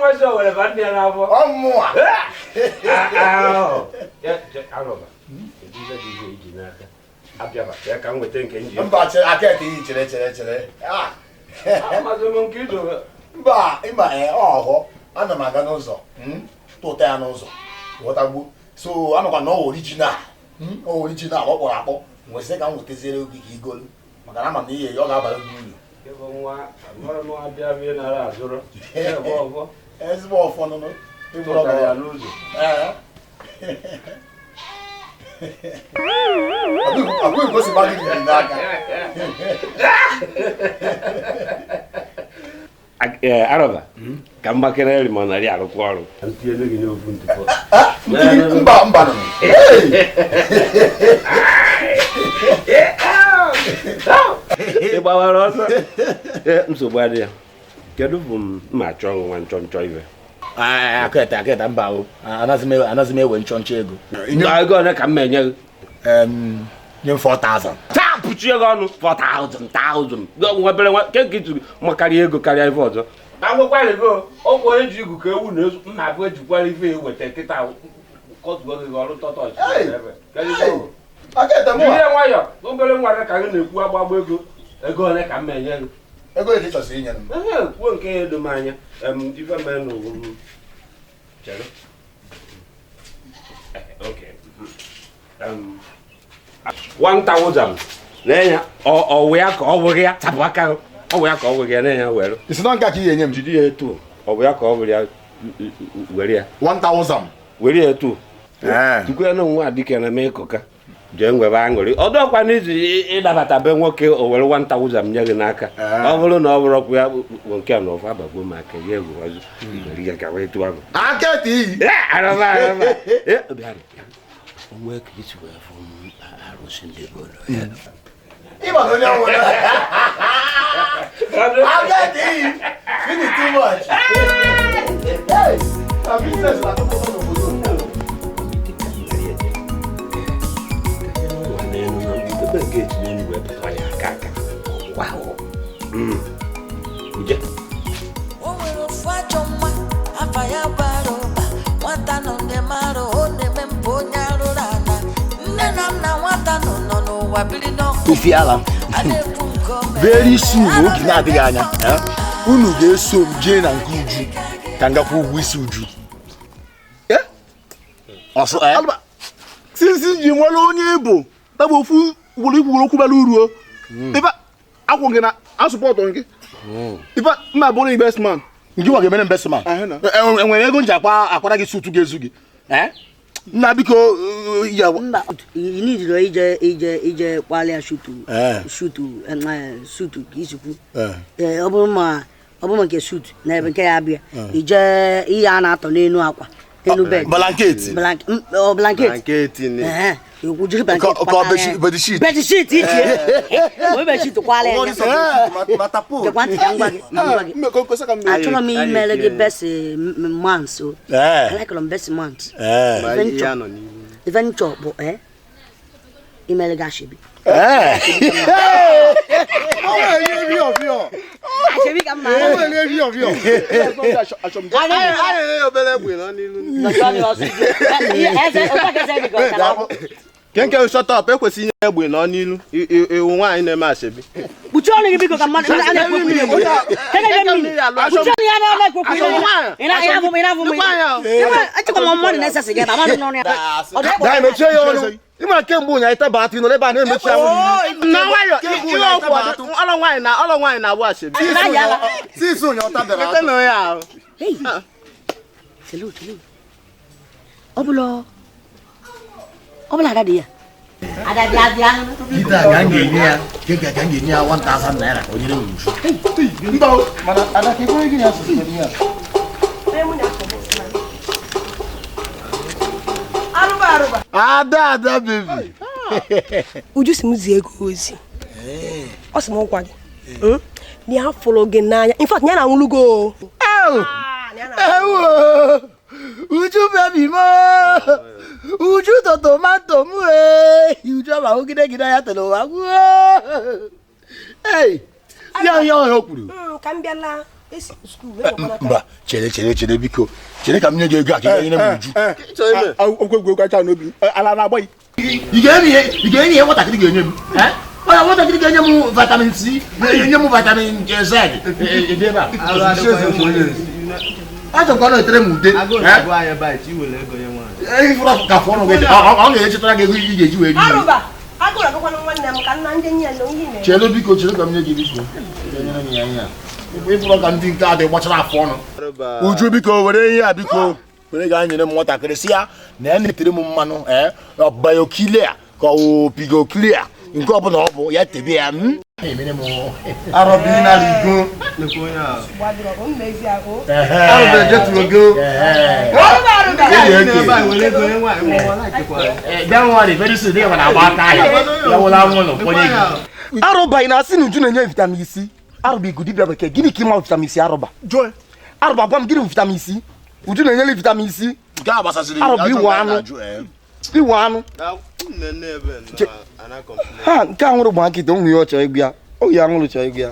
Nwa si owere ba ndị ya n'afọ. Ọmụa. Alọba, kedu ife dị ihe iji n'aka abịaba ya ka m nweta nke m ji? Mba, chere aka ete iyi, chere chere chere. Ah. Amazi m nke idobe. Mba, ịma ee ọhọ ana m aga n'ụzọ, tụta ya n'ụzọ, ghọtagbuo. So anọkwa na ọ original, ọ original, ọ kpọrọ akpọ. Nwesị ka m nwetaziere gị ka igolu, maka na ama m na ihe ọ ga-abara gị uru. Ịbụ nwa amara m abịa bịa nara azụrụ ebe ọfọ. Ezigbo ọfọ nụnụ. Tụtara ya n'ụzọ. Ee. Abụghị gosi mmadụ gị n'aka. Arọba ka mgbakere eri ma ọ narị arụkwa ọrụ ntinyere gị n'ofu ntụpọ. Mba, mba nụnụ. Ị gbawara ọsọ. Nsogbu adịghị ya. Kedu bụ m ma chọọ nwa nchọ nchọ ibe? Aketa aketa, mba o. Anaghị m ewe nchọ nchọ ego. Ego ole ka m na-enye gị? Nye m 4000. Taa pụchie gị ọnụ 4000 1000. Nwebere nwa ke nke ituru ma karịa ego karịa ife ọzọ. Na nwekwara ego ọgwụ onye ji igu ka ewu na-ezu mma abụ ejikwara ife eweta kịta kọtụgo gị ọrụ tọtọ. Jiri nwayọ, obere nwa ka gị na-ekwu agbagba ego. Ego ole ka m na-enye gị? Ego ole ka ị chọsiri inye m? Ee, kwuo nke ya edo m anya. Ife mere n'ụwa m. Chere. Okay. 1000. Lee ya, ọ wụ ya ka ọ wụghị ya, tapụ aka ọ wụ ya ka ọ wụghị ya, na ya were. Isi na nke ka ị ga-enye m? Jide ya etu. Ọ bụ ya ka ọ wụrụ ya, were ya. 1000. Were ya etu. Tukwu ya na nwa dike na mee kụka. Jee nwebe aṅụrị. Ọ dọkwa n'izu ịnabata be nwoke o were 1000 nye gị n'aka. Ọ bụrụ na ọ bụrụkwa ya bụ nke a na ọfụ abagbo m aka ya egwu ọzọ. Were ya gawa etu ahụ. Aka ete iyi. Araba araba. Bịa. Onwe ka isi wee fụ m arụsị ndị bolo ya. Ịma na onye nwere. Aka ete iyi. Fini too much. Hey, na business na akụkọ n'obodo. Ebe nke etinye n'igwe pụtara ya aka aka. Wow. Uje. O nwere ofu ajọ nwa, afa ya bara ụba, nwata nọ ndị mara, ọ na-eme mpụ onye arụrụ ala. Nne na nna nwata nọ n'ụwa biri n'ọkụ. Ifiala. A na-ekwu nke o mere. Very soon, oge na-adịghị anya, unu ga-eso m jee na nke Uju ka m gakwa ụgwọ isi Uju. Ọsọ, Since ji nwere onye ịbụ taba ofu ugboro ikwuru okwu bara uru o. Ife akwụ gị na asụpọtụ gị. Ife mma bụrụ best man. Nke nwa ga-emere m best man. Enwere ego m ji akwara gị sutu ga-ezu gị. Nna biko ya mba, ị ije ije ije kpalịa shutu shutu sutu ka isikwu. Ọ bụrụ ma ọ bụrụ nke sutu na ebe nke ya abịa ije ihe a na-atọ n'elu akwa elu bed. Blanketi. Blanketi. Jiri blanketi bedsheet. Bedsheet iche. Onye bedsheet kwala ya. Gekwa ntị ka m gwa gị. Achọrọ m imere gị best man so. Alakọrọ m best man. Ife nchọ bụ imere gị ashebi. Ashebi ka mma. Kenke shut up, ekwesị inye egbe nọ n'ilu iwu nwaanyị na-eme ashebi. Kpuchie ọnụ gị biko ka mmadụ a na-ekwu okwu ihe. Kpuchie ọnụ ya na-ekwu okwu ihe. Ị na-afụ m, ị na-afụ m. Echekwa m mmadụ na-ese sịga ebe amadụ n'ọnụ ya. Daa mechie ya ọnụ. Ị mara kemgbe ụnyaahụ ịtaba atụ ị nọ ebe a na-emechi ahụ. Na nwayọ, ihe ọgwụ ọlọ nwaanyị na ọlọ nwaanyị na-abụ ashebi. Sisi ụnyaahụ ọ tabara atụ. Chelu, chelu. Ọ bụla ada dị ya. Ada bịa bịa. Gita ka m ga-enye ya, ka m ga-enye ya 1000 naira ka o nyere m Uju. Mba, mana ada ka ekwere gị na asụsụ ihe a. Arụba arụba. Ada ada baby. Uju si m zie ego ozi. Ọ sị m gwa gị. Na ya fụrụ gị n'anya. In fact, ya na anwụlụgo. Ewo! Uju baby mo! Uju to tomato mu e! Uju ama ogide gide ya tolo wa. Hey! Ya ya o kwuru. Ka m bịala Mba, chere chere chere biko. Chere ka m nye gị ego a ka ị nyere m Uju. Okwu egwu kacha n'obi. Ala na-agba gị. Ị ga-enye ihe nwatakịrị ga-enye m. Onye nwatakịrị ga-enye m vitamin C, enye m vitamin Z. Ebe a. Achọ ka ọ na-etere m ude. Ọ ga-echetara gị ego ị ga-eji wee rie. Chere biko, chere ka m nye gị biko. Ịfụrụ ka ndị nke a dị gbachara afọ ọnụ. Uju biko were ihe a biko. Were gaa nyere m nwatakịrị si ya na ya na-etere m mmanụ bioclear ka ọ pigoclear nke ọbụla ọ bụ ya tebe ya m. Arụba ị na-asị na Uju na-enye vitamin C. Arụba igu dibịa bekee gịnị ka ịma vitamin C arụba? Arụba gwa m gịnị bụ vitamin C? Uju na-enyere vitamin C. Arụba iwe anụ. Iwe anụ. Ha nke anwụrụ gba nkịta onwe ya ọ chọrọ egwu ya. Oyi anwụrụ chọrọ egwu ya.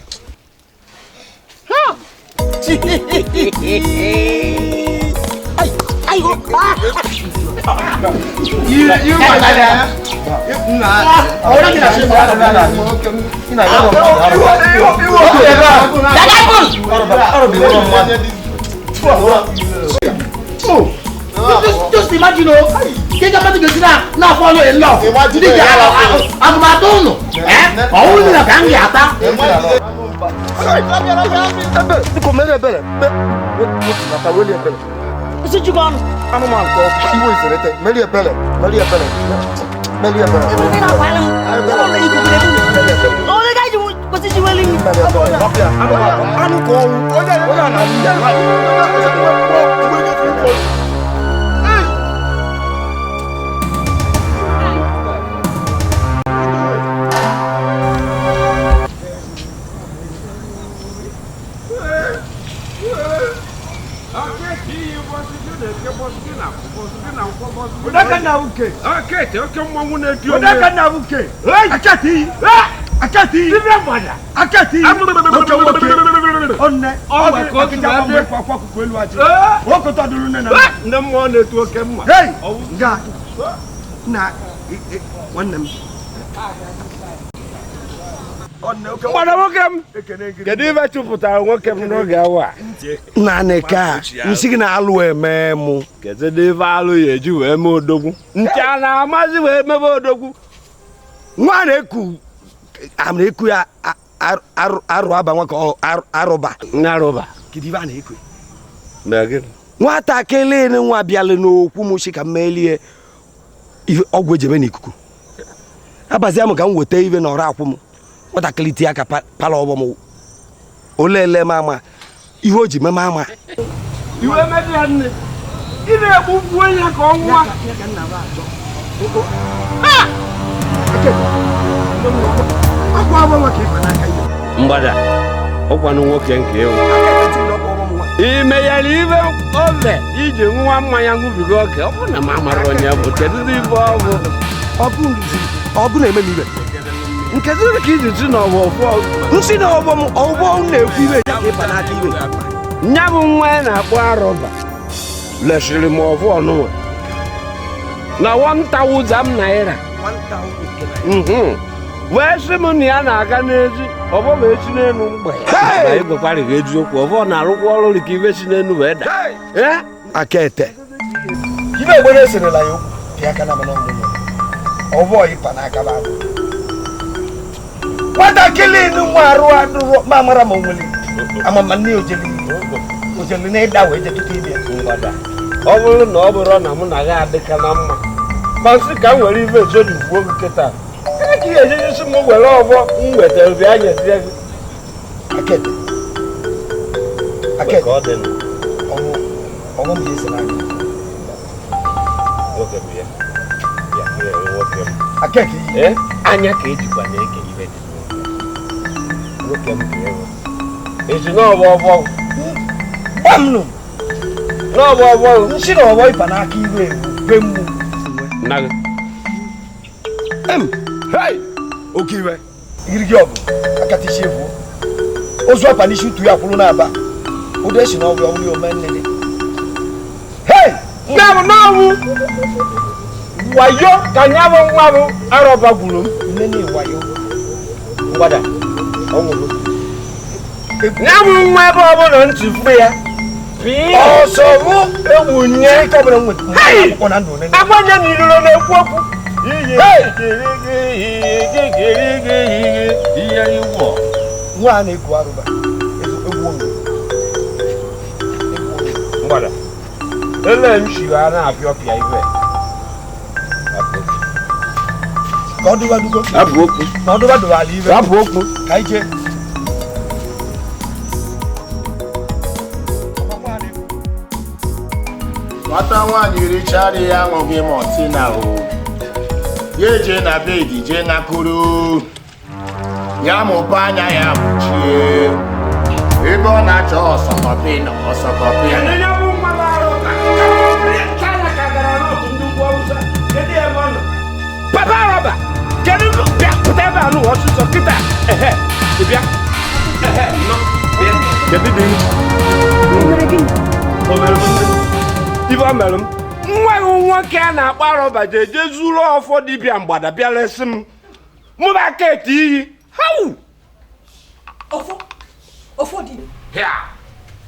Just imagine, oh, get a man to now follow in love. I'm Madonna. Oh, the Gangiata. Kedu ife chụpụtara nwoke m n'oge awa naanị ka nsị gị na-alụ eme mụ kedu ife alụ ya eji wee mee odogwu nche a na-amazi wee mebe odogwu nwa na-eku amara-eku ya arụ aba nwa ka arụba arụba kedu ife a na-eku nwatakịrị nwa bịala n'okwu m si ka m melie ọgwụ ejebe n'ikuku abazia m ka m weta ive n'ọrụ akwụ m nwatakịrị tie aka pala ọgbọ m olele m ama ihe o ji meme ama iwe mebe ya nne ị na-egbu ya ka ọ nwụọ mgbada ọkwanụ nwoke nke ewu ime ya ibe ove iji nwa mmanya ṅụbiga oke ọ bụ na m amara onye bụ kedu ibe ọ bụ ọgụ na-eme m ibe nke ziri ka iji si n'ọgbọ nsị na ọgbọ m ọgbọ na-ekwu ibe ya ka ịba n'aka ibe nya bụ nwa ya na-akpọ arọba lesiri m ọvụ ọnụnwa na 1000 naira wee sị m na ya na-aga n'ezi ọbọ ma esi n'elu mgbe ya ịgwekwarịghị eziokwu ọbọ na-arụkwa ọrụ dị ka ibe si n'elu wee daa aka ete ibe egbere eserela ya okwu pịa aka na mana ọmụmụ ọbọ ịpa n'aka bụ nwatakịrị nwa arụ adụrụ ma mara ma onwere amama nne ojeli ojeli na ịda wee jetụta ibe ọ bụrụ na ọ bụrụ na mụ na gị adịka na mma ma nsị ka m were ibe ezodi gbuo gị kịta gịnị ka ị ga-ejeji m were ọbọ m wetara bịa nyezie gị akete akete ọ dị ọnwụ m ga-esi n'aka nwoke m ya ya nwoke m akete anya ka ejikwa na-eke ibe dị nwoke m dị ewu ezi n'ọbọ ọbọ gbam nụ n'ọbọ ọbọ nsị na ọbọ ịba n'aka iwe ewu be mmu nna gị em hei oke iwe igirigi ọgụ akata isi efu ozu apa n'isi utu ya kwụrụ n'aba Ụdị esi na ọgwụ ọwụrụ ome nnene. Hey! Ya bụ n'ọnwụ wayo ka nya bụ nwa bụ arọba gwuru m. Nnene wayo. Mgbada. Ọnwụgo. Ya bụ nwa ebe ọbụla ntị fụ ya. Ọsọ mụ egbunye. Ike ọbụla m nwetara akwụkwọ na ndụ nene. Agbanye n'iruro na-ekwu okwu. Nwa a na-eku arụba. Egwu onye. Mgbada. Ele m shiri a na-apịa ọpịa iwe. Ka ọ dụba dugo. Abụ okwu. Na ọ dụba dụba ala iwe. Abụ okwu. Ka ije. Nwata nwaanyị richara ya aṅụghị mọtina o. Ya eje na bedi jee nakụrụ. Ya mụpe anya ya mụchie. Ebe ọ na-achọ ọsọkọpị na ọsọkọpị. Papa Arọba, kedu bịa pụta ebe a n'ụwa ọsịsọ kịta ehe bịa ehe nọ bịa kedu dị o mere m ibe o mere m nwa gị nwoke a na-akpọ Arọba je je zuru ọfọ dibịa mgbada bịa lesị m mụba aka ete iyi hau ọfọ ọfọ dị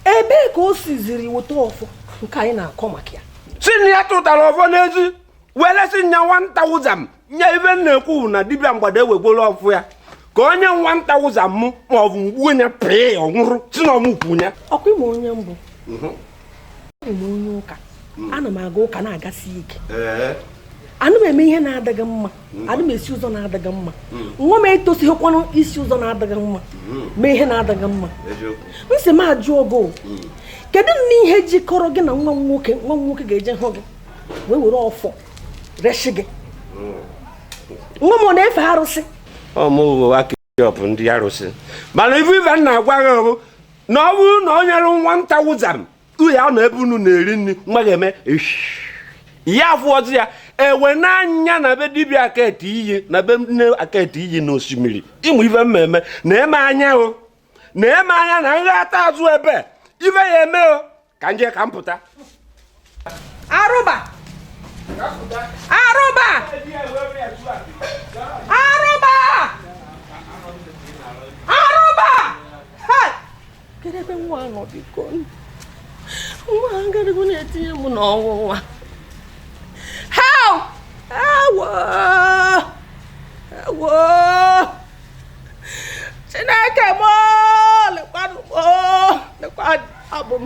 ebee ka o siziri weta ọfọ nke anyị na-akọ maka ya si na ya tụtara ọfọ n'ezi were sị nya 1000 nye ibe na-ekwu na dibịa mgbada ewegworo ọfụ ya ka onye 1000 mụ ma ọ bụ mgbuo ya pịị ọ nwụrụ si na ọmụkwu ya. Ọkwa ịma onye mbụ ịma onye ụka ana m aga ụka na-agasi ike ana m eme ihe na-adịghị mma ana m esi ụzọ na-adịghị mma nwa m etosighịkwanụ isi ụzọ na-adịghị mma mee ihe na-adịghị mma m sị m ajụ ogo kedu nne ihe jikọrọ gị na nwa m nwoke ga-eje hụ gị wee were ọfọ reshi gị nwa m ọ na-efe arụsị ọmụwakọp ndị arụsị mana ife ife na-agwa gị bụ na ọ bụrụ na o nyere 1000 ya nọ ebe unu na-eri nri nwa ga-eme ya afụ ọzọ ya ewe n'anya na be dibịa aketi iyi na be nne aketi iyi na osimiri ịmụ ife mmemme na-eme anya o na-eme anya na nghata azụ ebe ife ya eme o ka nje ka m pụta. Arụba! Arụba! Arụba! Arụba! Kedu ebe nwa nọ biko? Nwa agarago na-etinye m n'ọnwụnwa. Help! Ewo! Ewo! Chineke m lekwanụ m lekwa abụ m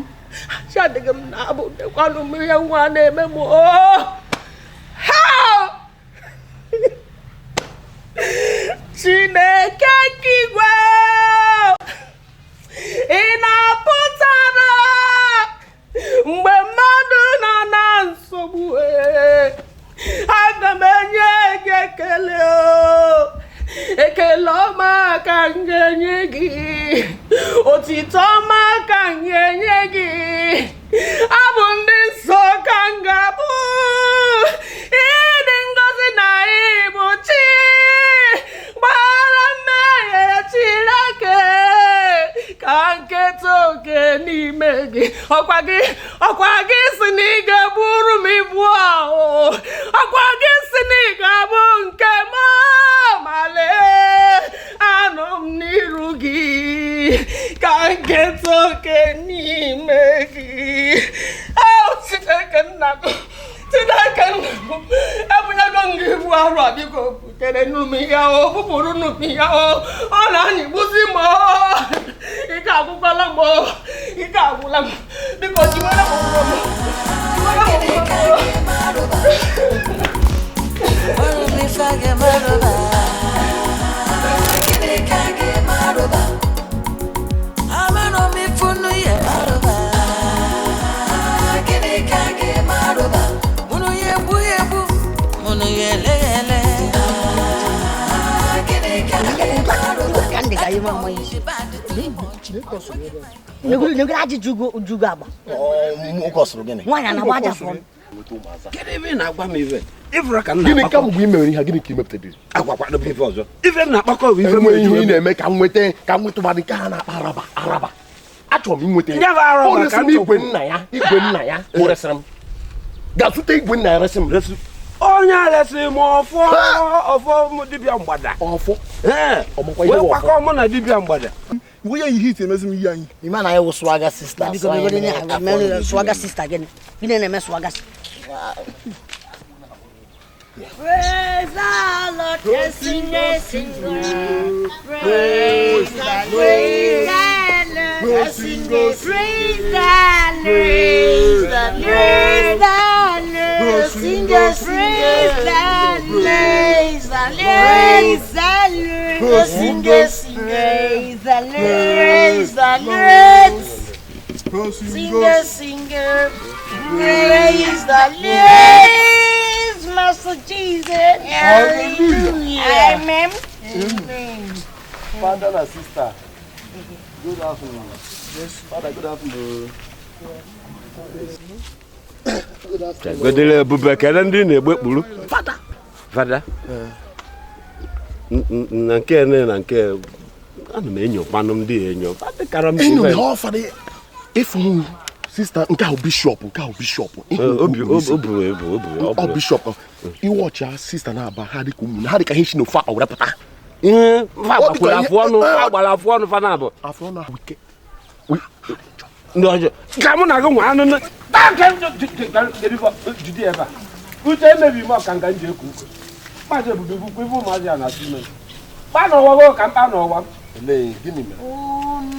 chi adịghị m na abụ lekwanụ m ihe nwa na-eme m. Help! Chineke nke igwe ị na-apụtara mgbe mmadụ nọ na nsogbu aga m enye gị ekele ekele ọma ka m ga-enye gị otito ọma ka m ga-enye gị abụ ndị nsọ ka m ga-abụ ịdị ngọzi na ịbụ chi gbara mmehie Chineke ka nketa oke n'ime gị ọkwa gị si na ị ga-eburu m ibu ahụ ọkwa gị si na ị ga-abụ nke m ma lee anọ m n'iru gị ka nketa oke n'ime gị. Chineke nna m Chineke nna m ebunyego m gị ibu arụ a biko butere nnu m ya o bupụrụ nnu m ya o ọ na-anyịgbuzi m o ike agwụkwala m o ike agwụla m biko jiwere m ụgwọ m jiwere m Gịnị ka mgbe ị mere ihe gịnị ka ị mepụtara? Ife na-akpakọ bụ ife ihe ị na-eme ka m nweta ka m nweta ụmadị nke ha na-akpa araba araba. Achọrọ m inweta ya. O resị m igwe nna ya, igwe nna ya, o resịrị m. Ga-azụta igwe nna ya resị m. Onye arịsị m ọfọ ọfọ dibịa mgbada. Ọfọ? Wee kwakọ mụ na dibịa mgbada. Iwe ya ihe iti emezi m ihe anyị. Ime na ya wụ swaga sister. Swaga sister gịnị? Gịnị na-eme swaga sister? Praise the Lord, sing, sing, praise the Lord, sing, praise the Lord, praise the Lord, sing, praise the Lord, sing, praise the Lord, sing, sing, praise the Lord. Master Jesus. Hallelujah. Amen. Amen. Father and sister, good afternoon. Yes, Father, good afternoon. Good afternoon. Father. Father. Na nke na nke ana m enyo kwanụ ndị enyo. Enyo ha Father ifu sister nke ahụ bishop nke ahụ bishop. Obi obu ebu obu. Ọ bishop. Iwe ọcha sister na-aba ha dịka ụmụnne ha dịka ihe si n'ofe akpa were pụta. Ihe fa gbakwara afụ ọnụ agbara afụ ọnụ fa na-abụ. Afụ ọnụ ahụ ike. Ndị ọjọọ ka mụ na gị nwa anụ jide ebe a. Uche emebi m ọka nga m ji eku uko. Maazị Ebube bụkwa ife ụmụazị a na-atụ ime. Mkpa n'ụwa gị ka mkpa n'ụwa m. Elee gịnị mere?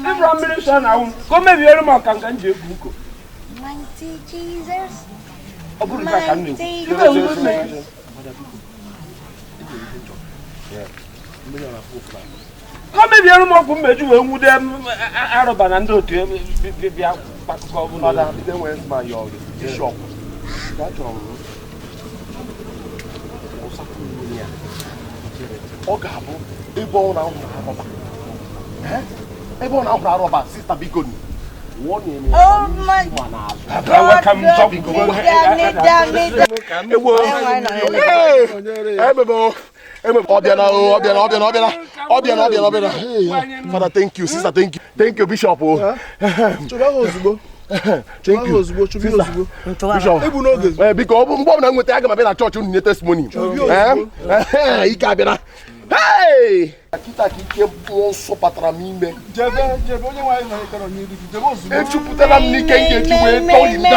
Ịbụrụ mmiri nsọ na awụ m ka o mebiere m ọka nga m ji eku uko. Mighty Jesus. Ọ bụrụ ife a ka m na-ekwu. Ka o mebiere m ọgwụ mmeju wee nwude arụba na ndị otu bịa akụkọ ọbụla. Ọ ga-abụ ebe ọ na-ahụrụ arụba. Ebe ọ na-ahụrụ arụba, sista biko Oh my God. Ọbịa. Father, thank you. Sister, thank you. Thank you, Bishop. Thank you. Sister, Bishop. Biko, mgbe ọbụla m nweta aga m abịa na chọọchị unu nye testimony. Ike abịara. Hey! Kita ka ike mmụọ nsọ batara m ime. Ejupụtara m n'ike m ga-eji wee tọọ ide a.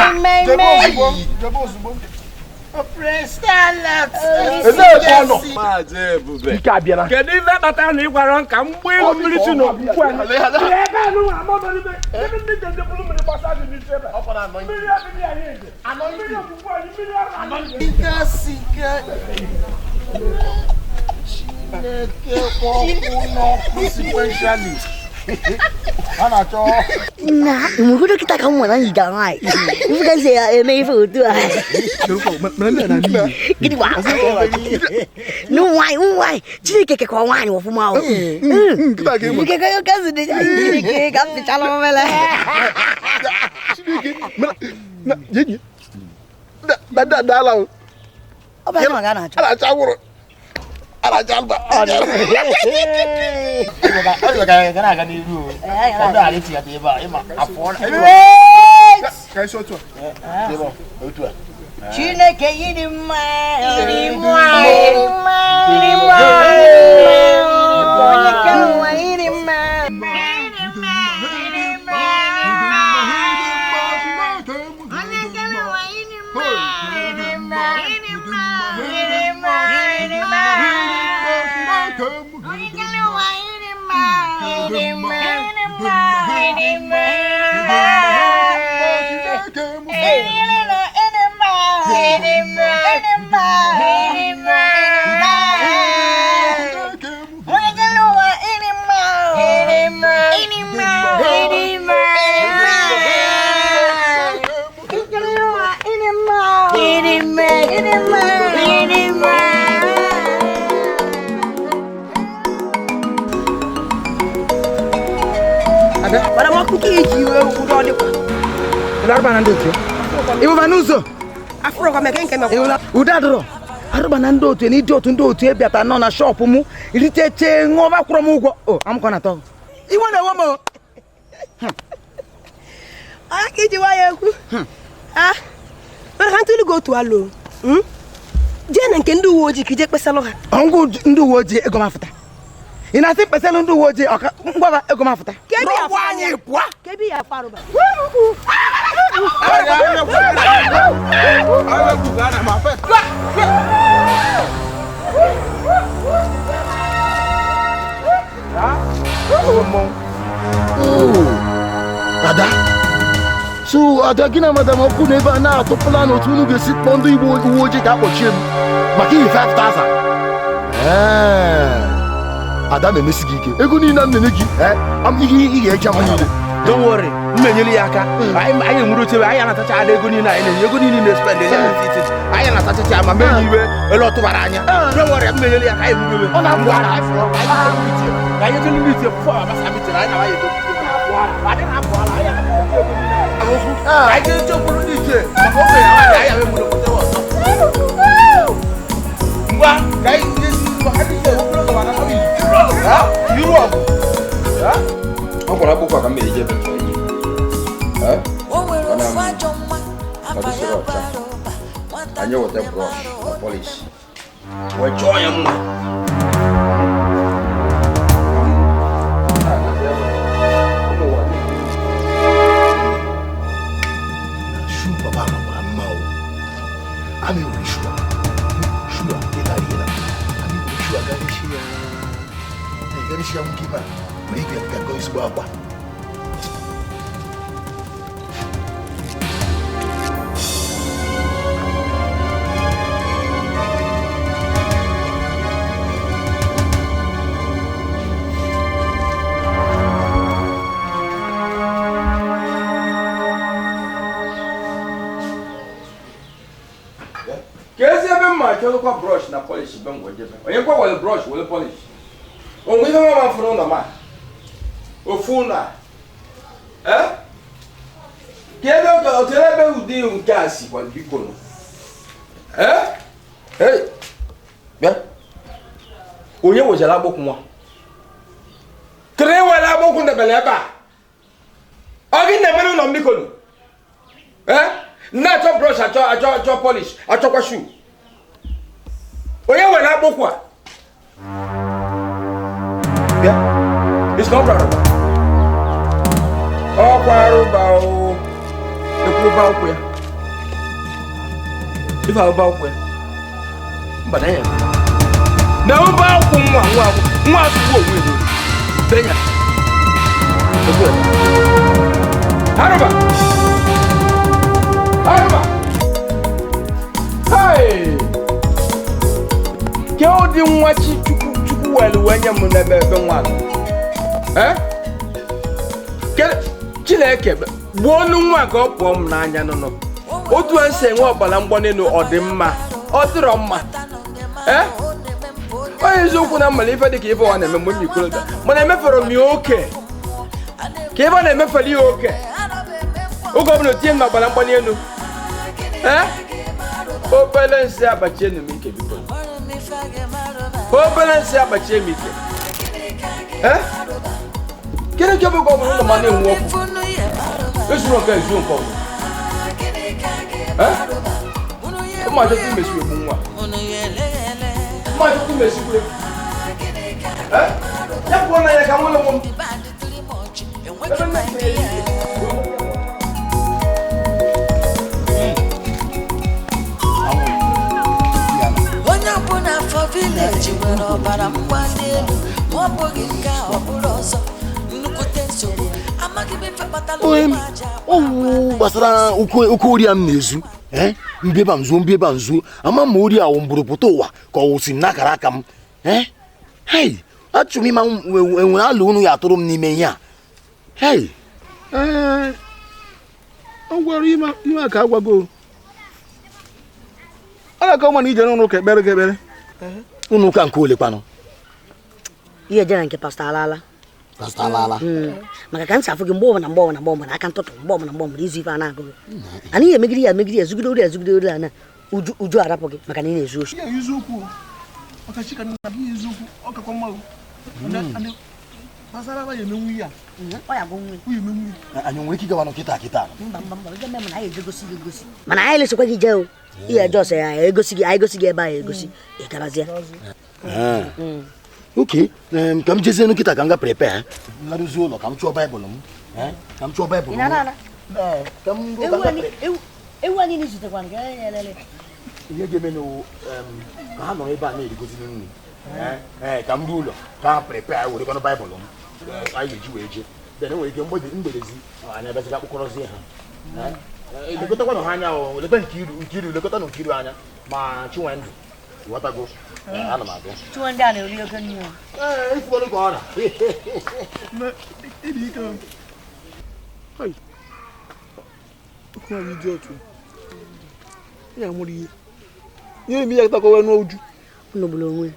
Ike abịara. Kedu ife kpatara na ị gwara m ka m gbaa ego mmiri si n'okwukwe anyị? Ebe a nụnwa amabalibe, ebe ndị njem bụrụ mmiri gbasa dị n'isi ebe a. Mmiri adịghị anyị eje. Mmiri okwukwe anyị, mmiri ọrụ anyị. Chineke kpọkwụ n'ọkụ sequentially. A na-achọ. Na, nwere dọkịta ka m nwere anyị ga nwaanyị. Ife ka si eme ife otu a. Gịnị gwa? Nwaanyị, nwaanyị, Chineke kekwa nwaanyị ọfụma o. Chineke ka si dị Chineke ka m pịchala obere. Chineke, na jenyi. Da da da la. Ọ bụ anyị ga na-achọ. A na-achọ anwụrụ. Chineke yiri mma, yiri mma, yiri mma, onye kere ụwa yiri mma. Arụba na ndị otu na ịdị otu ndị otu ebiata nọ na shọpụ m riteche ṅụọba kwụrụ m ụgwọ o amụkọ na atọ iwe na-ewe m Ọ ka iji nwayọ ekwu. Ah, mana ka ntụli gị otu alụ. Jee na nke ndị uwe ojii ka ije kpesalụ ha. Ngwa ndị uwe ojii ego m afụta. Ị na-asị kpesalụ ndị uwe ojii ọka ngwaba ego m afụta. Rọgbu anyị pụọ. Kebi ya farụba. Ada, so Ada gị na madam ọkụ na ebe a na-atụpụla n'otu unu ga-esi kpọọ ndị uwe ojii ka akpọchie m maka ihe 5000. Ada na-emesi gị ike ego niile m na-enye gị ihe ị ga-eji ama niile. Don't worry, m na-enyere ya aka. Anyị enwere oche anyị anatacha ada ego niile anyị na-enye ego niile na-espend anyị anatachacha ma mee iwe ele ọ tụbara anya. Don't worry, m na-enyere ya aka anyị enwere ọ na-apụ ara anyị fụrụ ka anyị jere mitie fọ agbasa mitere anyị na-abanye ego. Adị na-apụ ara anyị anatacha ego niile anyị jere chekwuru ndị iche maka oge ya nwaanyị anyị enwere okwute ọzọ. Ngwa ka anyị maka ndị iche okporo ụzọ mana yuru ọgụ. Ọ gwara akwụkwọ ka m mere ije bepụ ije. Anyị weta brọsh na polish wee chọọ ya mma. Shu papa makwara mma o. A na-ewere shu a. Shu a ịlara ihe na. A na-ewere shu a garịsị ya nwoke ma. Ezigbo akwa. Ka ezi ebe mma achọrọkwa brọsh na polish be m wee jebe. Onye kwa were brọsh were polish. Onwe ihe mama fụrụ ụlọ ma. Ofu na ka ebe otu ebe ụdị nke a sikwa biko nọ. Bịa onye wejara agbụkwụ nwa kere were agbụkwụ ndebere ebe a ọ gị na-emere ụlọ m biko nọ. Na-achọ brọsh achọ achọ achọ polish achọkwa shu onye were agbụkwụ a bịa it's not right. Ọkwa arụba o ekwu ụba ụkwụ ya ife ụba ụkwụ ya mba na ya na ụba ụkwụ nwa nwa nwa asụgbu onwe ego benya ekwu ya arụba arụba hey ke ụdị nwa chi chukwu chukwu were wee nye m n'ebe ebe nwa nọ Chineke gbuo ọnụ nwa ka ọ pụọ m n'anya nụnụ otu a si enwe ọbara mgbanelu ọ dị mma ọ dịrọ mma onye eziokwu na mmali ife dịka ife ọ na-eme mgbe m ikorobịa mana emefere m ya oke ka ebe ọ na-emefere ya oke oge ọbụla otinye m na ọbara mgbali elu obere nsị agbachie m ike biko obere nsị agbachie m ike Gịnị ka bụ ka ọ bụrụ ụlọ ma na-enwu ọkụ ezuru nke ezu nke ọbụla ụmụ achọta imesikwa egbu nwa ụmụ achọta imesikwa egbu ya pụọ na ya ka nwere onwe m ebe nne nke ya. Onye ọbụla afọ vileji nwere ọbara mgbali elu ma ọ bụghị nke a ọ bụrụ ọzọ. Owu gbasara oke ori a m na-ezu mbieba nzuo mbieba nzuo ama m ori awụ mbụrụ pụta ụwa ka ọ wụsị n'akara aka m hei achọrọ m ịma enwere ala unu ya atụrụ m n'ime ihe a hei ọ gwara ime ka agwago ọ na-aka ụma na ije n'ụlọ ụka ekpere gị ekpere ụlọ ụka nke ole kwanụ ihe jere nke pastọ Alala. Maka ka m si afụ gị mgbe ọbụla mgbe ọbụla mgbe ọbụla aka ntụtụ mgbe ọbụla mgbe ọbụla izu ife a na-agụ gị anaghị emegide ya emegide ya ezugide ori ezugide ori ana uju arapụ gị maka na ị na-ezu oshi. Pasara ya emenwu ya. Ọ ya bụ nwe. Anyị nwere ike ịgawa kịta kịta. Mba mba mba, ije mem na anyị egosi gị egosi. Mana anyị lesekwa gị jee o. Ihe eje ya egosi gị, anyị egosi gị ebe anyị egosi. Ị gabazie. Okay, ka m jezie nkịta ka m ga prepare. Nlarụzi ụlọ ka m chụọ Baịbụl m. Ka m chụọ Baịbụl m. Ka m ewu anyị n'izutekwana ka elele. Ihe ga-eme na ka ha nọrọ ebe a na-erigozi nri. Ka m ruo ụlọ ka ha prepare werekwanụ Baịbụl m. Anyị ga-eji wee jee. Then enwere ike mgbedezi anyị abịaziga kpụkọrọzie ha. Elekọtakwanụ ha anya o, lekwa Nkiru, lekọtanụ Nkiru anya ma Chinwendụ. Ghọtago? Ana m abịa. Chinwendụ a na-eri oke nri o. Ee, ifugonụ ka ọ na. Ịdị ike. Hai. Okwu anyị dị otu. Ya nwere ihe. Nye m ihe takọwa n'uju. Unu gburu onwe.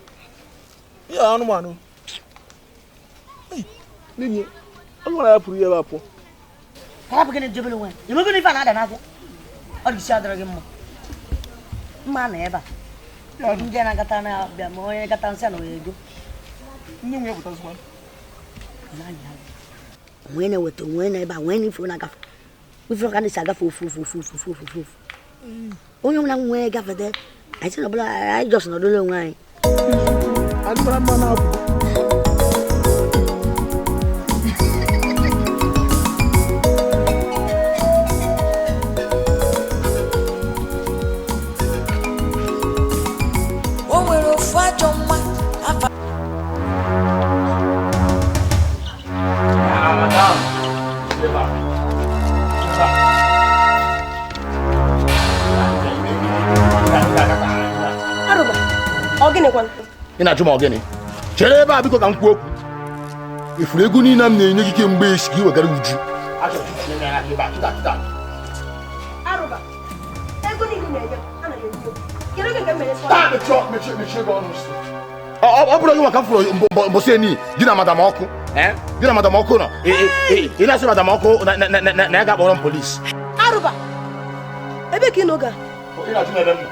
Ya anụmanụ. N'ihi anụmanụ ya pụrụ ihe ebe a pụọ. Ka hapụ gịnị jebere onwe. Emego ife a na-ada n'afịa. Ọ dị isi adọrọ gị mma. Mma nọ ebe a. Ndị na-agata na-abịa ma onye gata nsị na onye ego. Ndị nwe pụtazikwa. Onwe na-eweta onwe na ebe a onwe na ife na-agafe. Ife ka na-esi agafe ofu ofu ofu ofu ofu ofu. Onye ọbụla nwee gafete, anyị sị na ọbụla anyị jọs nọdụla onwe anyị. Anyị mara mma na-apụ. Ị na-ajụ m ọ gịnị? Chere ebe a biko ka m kwuo okwu. Ifuru ego niile m na-enye gị kemgbe echi ka ị wegara uju. Ọ bụrụ gị maka m fụrụ mbọsị enyi gị na madam ọkụ. Gị na madam ọkụ nọ. Ị na-asị madam ọkụ na ya ga-akpọrọ m polisi. Arụba, ebe ka ị nọ ga? Ị na-ajụ m ebe m nọ.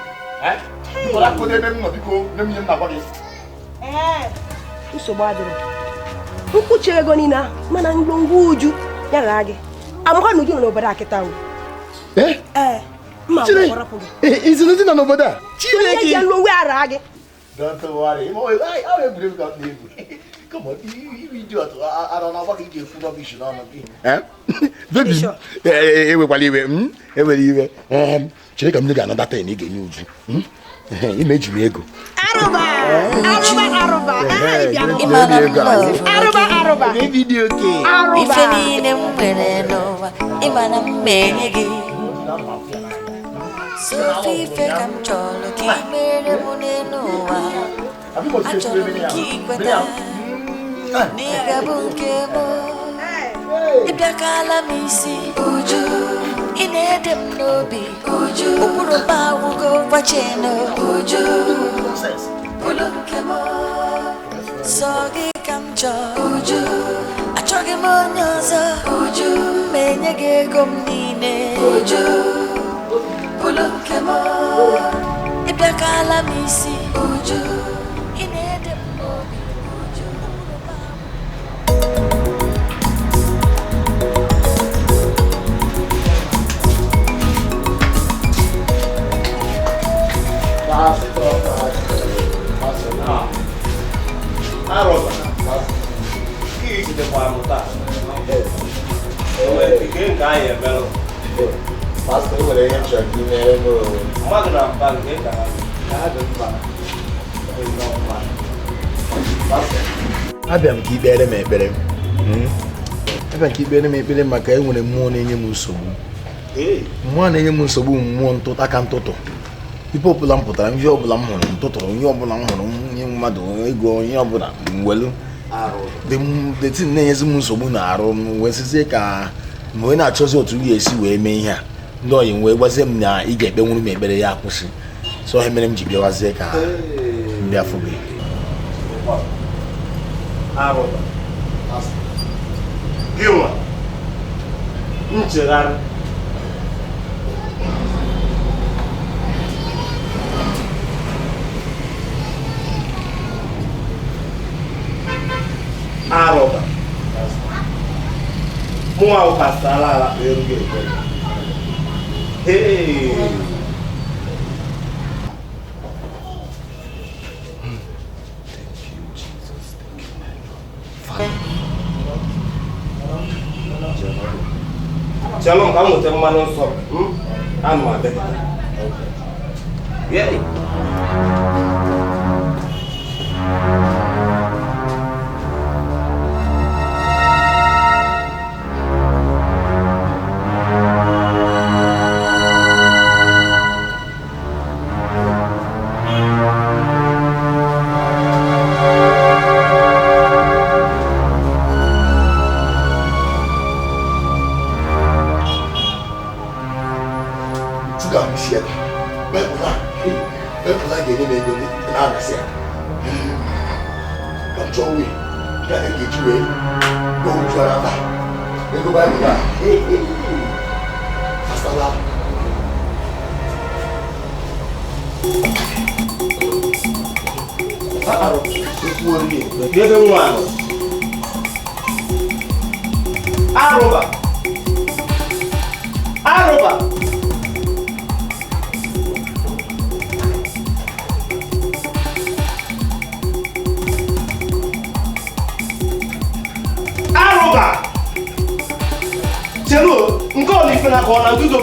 Ebe m nọ biko nye m ihe m na-agwa gị. Nsogbu adịrọ. Nkwuchi ego niile ahụ mana ngwongwo uju ya raa gị. Amaka na uju nọ n'obodo a kịta. Ee, mma gwakọrọpụ gị. Izi na n'obodo a? Chineke ya ngwongwo ya raa gị. Don't worry. I egwuregwu ka m na-egwu. Come on, you idiot. I don't know what you ga-ekwu rubbish n'ọnụ gị. Baby, ewekwala iwe. Ewere iwe. Chere ka m nye gị another ten ị ga-enye uju. Ime eji m ego. Arụba! Arụba, arụba! Arụba, arụba! Arụba! Ife niile m nwere n'ụwa, ịma na m enye gị. Sofe ife ka m chọrọ ka ị mere m n'elu ụwa. Achọrọ m ka ị kweta na ị ga-abụ nke m. Ịbịakala m isi uju. Ị na-ede m n'obi uju. Ụkpụrụ m awụgo gbacheno uju. Ụlọ nke m sọ gị ka m chọọ uju. Achọghị m onye ọzọ uju. Ma enye gị ego m niile uju. Ụlọ nke m ịbịakala m isi uju. Ị na-ede m n'obi uju. Arụba, ijidekwa m taa. Nke anyị emerụ. Pastọ, e nwere ihe m chọrọ ka ị mere m. Mmadụ na mba nke ka ha dị mkpa. Abịa m ka ikpere m ekpere. Abịa m ka ikpere m ekpere maka e nwere mmụọ na-enye m nsogbu. Mmụọ na-enye m nsogbu mmụọ ntụta ka ntụtụ. Ife ọbụla m pụtara, ihe ọbụla m hụrụ m tụtụrụ, ihe ọbụla m hụrụ nye mmadụ ego, ihe ọbụla m welu. The thing na-enyezi m nsogbu na arụ m wee sizie ka m wee na-achọzi otu m ga-esi wee mee ihe a. Ndị ọyị m wee gwazie m na ị ga-ekpenwuru m ekpere ya akwụsị. So ihe mere m ji bịawazie ka m bịa fụ gị. Nchegharị. Arụba. Mụnwa bụ pastọ ala ala kpere gị ekpere. Hey! Chelụ m ka m nweta mmanụ nsọ m. Ana m abịa. Yeah. Arụba! Arụba! Arụba! Cheruo, nke ọ na ife na ka ọ na nzuzo.